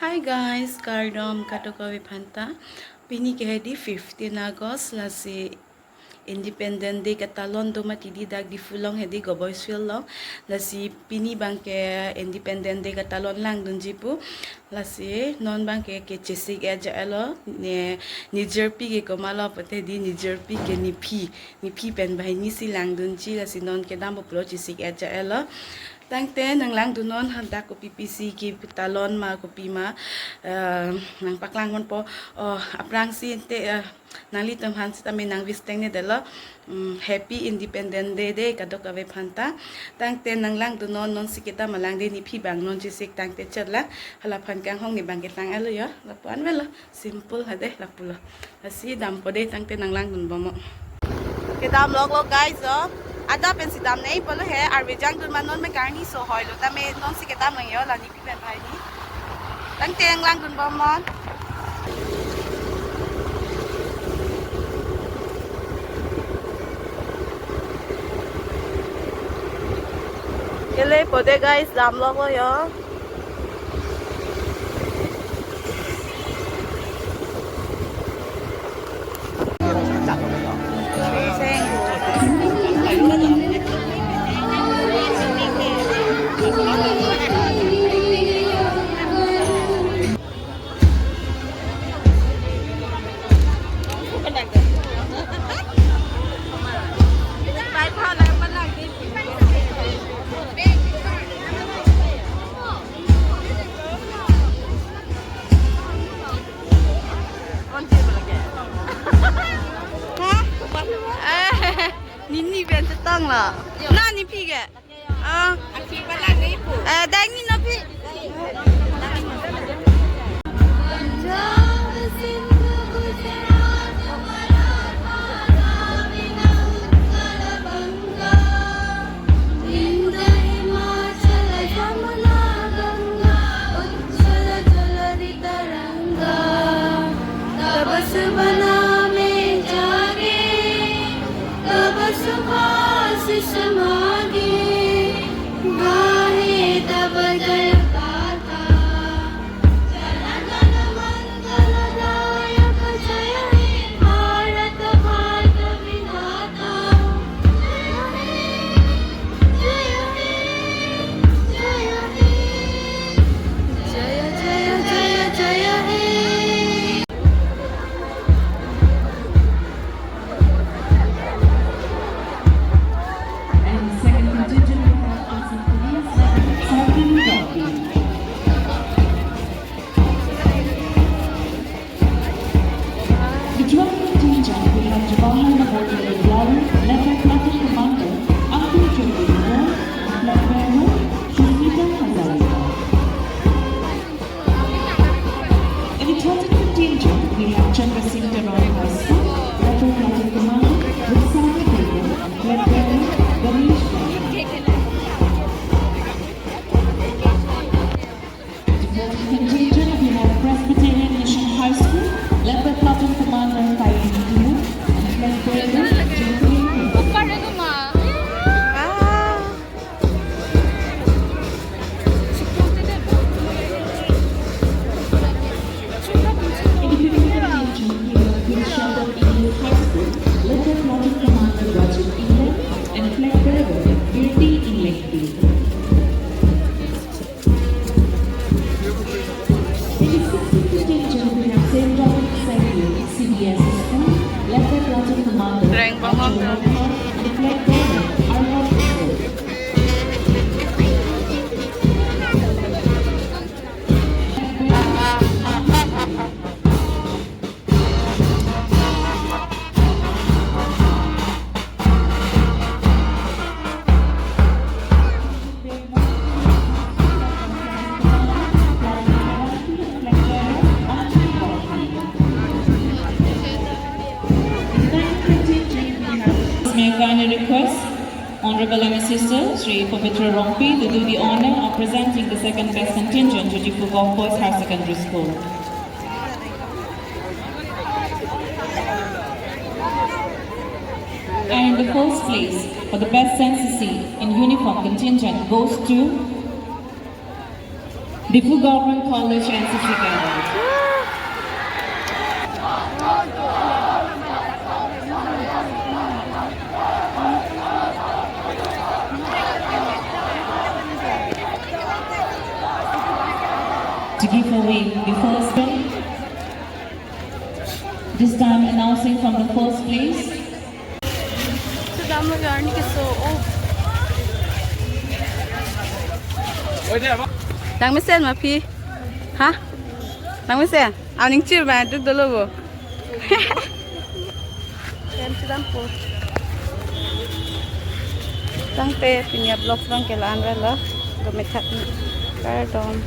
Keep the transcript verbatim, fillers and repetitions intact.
Hi guys, kardom kadokave aphanta. Pini ke hedi fifteen August, lasi Independence Day katalon do mati di dak Diphu along hedi Goboish Field along. Lasi pini abang ke Independence Day katalon langdunji pu. Lasi non abang ke kechesik-et ja-etlo, ne nijirpi ke komatlo pute di nijirpi ke niphi, niphi pen banghini si langdunji, lasi non kedampo pulo chesik-et ja-etlo. Tangte nanglangdunnon hadak kopi pisi ketalon ma kopi ma, eh, nangpaklang ponpo, oh, aphrangsi ante, eh, nanglitum aphan sitame nang-wish tengne detlo, mm, Happy Independence Day de kadokave aphanta. Tangte nanglangdunnon, non si kedam alang de niphi abang non chesik tangte chetlang, hala aphan kanghong ne abang ketang-etlo yo, lapu-an avelo, simple hade lapulo. Lasi dampo de tangte nanglangdunbom mo. Kedam loklo guys, oh. Adap pensi damnei pulo he, arve jangdun ma non me karni so hoilo, tame non si kedam lang yo, la niphi pen banghini. Tangte nanglangdunbom mo. Kelepo de guys, dam loklo yo. Ha? Eh, nini pen chetonglo. Na niphi ke? Ah. Eh, dai ni nophi. Tava subh naam jage, tava subhas samage, gahe tava jaya gatha. Jana gana mangaladayaka, jaya he Bharat bhagya vidhata. And the second contingent we have Assam Police, Sarkini Trophy. The twelfth contingent, we have Jawahar Navodaya Vidyalaya, led by Platoon Commander Ankur Jyoti Kumar, flag bearer Susmita Hazarika. In the thirteenth contingent, we have Chandra Singh Teron High School, led by Platoon Commander Rukhsana Begum, flag bearer Ganesh Verma. Contingent, we have Presbyterian Mission High School, led by Platoon Commander Kaini Timung, and flag bearer Jeffrey Timung. In the fiftieth contingent, we have Guru Shantan English High School, led by Platoon Commander Rajat Ingleng, and flag bearer Birti Inglengpi. In the sixteenth contingent, we have Saint Dominic Sailu C B S E School, led by Platoon Commander Reng Bangong. Arjun Rongphar, and flag bearer Arnold Kishore. May I kindly request Honorable M A Sister Shri Pabitra Rongpi to do the honor of presenting the second best contingent to Diphu Golf Course Higher Secondary School. And the first place for the best N C C in uniform contingent goes to Diphu Government College N C C Cadre. To give away the first prize. This time announcing from the first place. Sedamlo yarn ke so, oh. Nangmesen ma phi? Ha? Nangmesen? Aning chir ba duk dolo bo. Kemsi dampo. Tangte pini a-vlog abang ke la-an avelo. Domethat ni kardom.